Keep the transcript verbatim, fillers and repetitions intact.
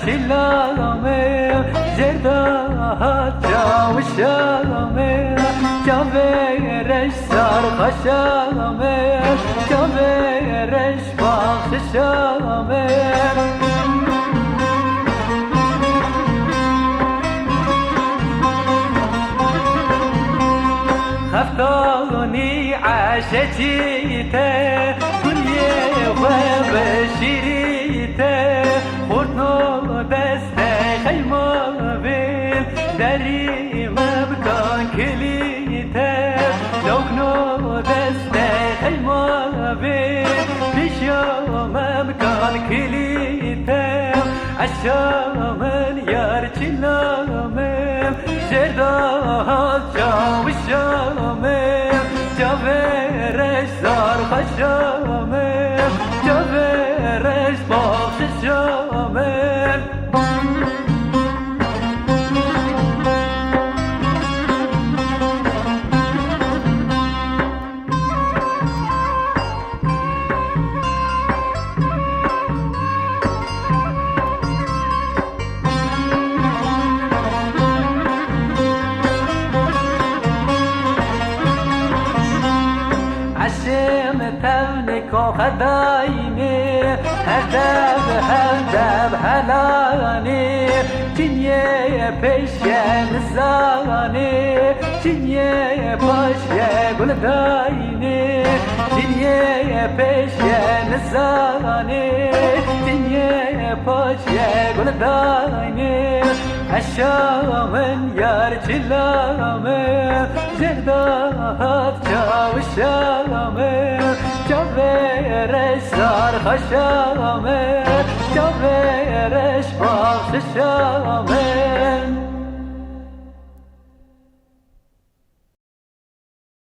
Çila min, jêr de hat çawişa min, çavê reş sarxweşa min, çavê reş baxşişa min. Xeftanî eşeçî te, guliyê xwe bi şîrî te, xortno destê xeyma vê, derî me bikan kilî te, lokno destê xeyma vê, pêşiya me bikan kilî te, eşa min yar çila min, jêr de hat çawişa min, çavê reş sarxweşa min, çavê reş baxşişa min. Eşim tevniko xedayînê, her dev her dev helanê, çinyê pêşe nizanê, çinyê paşe guldayînê, çinyê pêşe nizanê, çinyê paşe guldayînê. Eşa min yar çila min, jêr de hat çawişa min, çavê reş sarxweşa min, çavê reş baxşişa min.